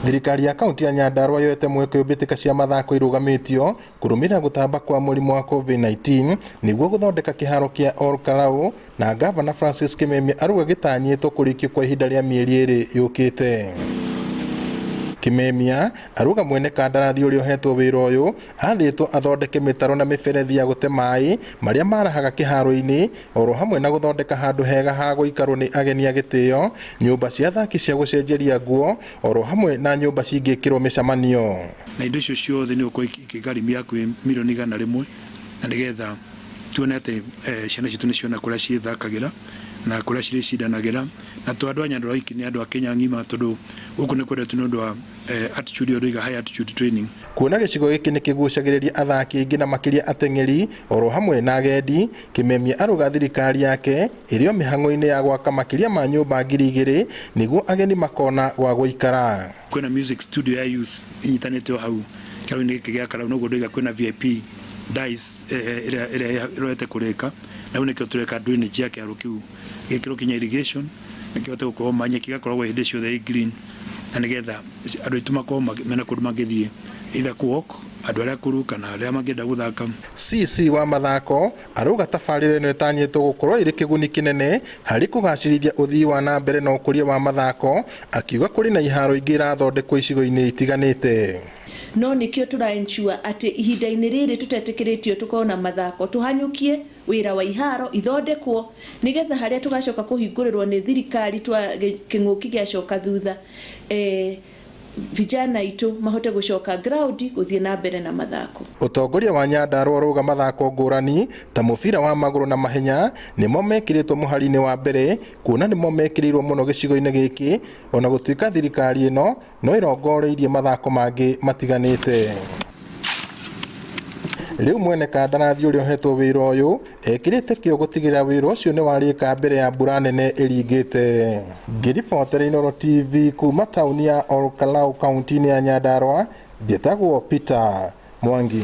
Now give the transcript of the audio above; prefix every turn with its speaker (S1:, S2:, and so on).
S1: Thirikari ya kaunti ya Nyandarua yoete mweke ũyũ mbĩtĩka cia mathako irũgamĩtio kũrũmĩrĩra gũtamba kwa mũrimũ wa COVID-19 nĩguo gũthondeka kĩharo kĩa Ol Kalou, na Gavana Francis Kimemia arauga gĩtanyĩtwo kũrĩkio kwa ihinda rĩa mĩeri 2 yũkĩte. Kimemia arauga mwene kandarathi ũrĩa ũhetwo wĩra ũyũ athĩtwo athondeke mĩtaro na mĩberethi ya gũte maĩ marĩa marahaga kĩharo-inĩ, oro hamwe na gũthondeka handũ hega ha gũikarwo nĩ ageni a gĩtĩo, nyũmba cia athaki cia gũcenjeria nguo, oro hamwe na nyũmba cingĩkĩrwo mĩcemanio.
S2: Na indo icio ciothe nĩ gũkorwo ikĩgharimia hakuhĩ mirioni 100, na nĩgetha tuone atĩ ciana citũ nĩ ciona kũrĩa ciĩthakagĩra na kũrĩa cirĩcindanagĩra. Na to andũ a Nyandarua oiki, nĩ andũ a Kenya ng'ima, tondũ gũkũ nĩ kwendetwo nĩ ũndũ wa altitude ĩyo ndĩiga high altitude training.
S1: Kuona gĩcigo gĩkĩ nĩ kĩgucagĩrĩria athaki aingĩ na makĩria ateng'eri oro hamwe na agendi, Kimemia arauga thirikari yake ĩrĩ o mĩhang'o-inĩ ya gwaka makĩria ma nyũmba 2000 nĩguo ageni makona gwa gũikara.
S2: Kwĩna music studio ya youth ĩnyitanĩte o hau kĩharo-inĩ gĩkĩ gĩa Karau, noguo ndoiga kwĩna VIP dais ĩrĩa ĩrĩa ĩrorete kũrĩka, na rĩu nĩkĩo tũreka drainage ya kĩharo kĩu gĩkĩrwo kinya irrigation nĩkĩhote gũkorwo ma nyeki ĩgakoragwo hĩndĩ ciothe ĩ green, na nĩgetha andũ aitũ makorwo mena kũndũ mangĩthiĩ either kũ walk, andũ arĩa akũrũ kana arĩa mangĩenda gũthaka.
S1: CC wa mathako arauga tabarĩra ĩno ĩtanyĩtwo gũkorwo ĩrĩ kĩguni kĩnene harĩ kũgacĩrithia ũthii wa na mbere na ũkũria wa mathako, akiuga kũrĩ na iharo ingĩ irathondekwo icigo-inĩ itiganĩte.
S3: No nĩkĩo tũra ensure atĩ ihinda-inĩ rĩrĩ tũtetĩkĩrĩtio tũkorwo na mathako, tũhanyũkie wĩra wa iharo ithondekwo nĩgetha harĩa tũgacoka kũhingũrĩrwo nĩ thirikari twa kĩng'ũki gĩacoka thutha, vijana aitũ mahote gũcoka ground gũthiĩ na mbere na mathako.
S1: Ũtongoria wa Nyandarua ũrauga mathako ngũrani ta mũbira wa magũrũ na mahenya nĩmo mekĩrĩtwo mũhari-inĩ wa mbere, kuona nĩmo mekĩrĩirwo mũno gĩcigo-inĩ gĩkĩ, ona gũtuĩka thirikari ĩno no ĩrongoreirie mathako mangĩ matiganĩte. Rĩu mwene kandarathi ũrĩa ũhetwo wĩra ũyũ ekĩrĩte kĩo gũtigĩrĩra wĩra ũcio nĩ warĩka mbere ya mbura nene ĩringĩte. Ngĩribotera Inooro TV kuma taũni ya Ol Kalou kaunti-inĩ ya Nyandarua, njĩtagwo Peter Mwangi.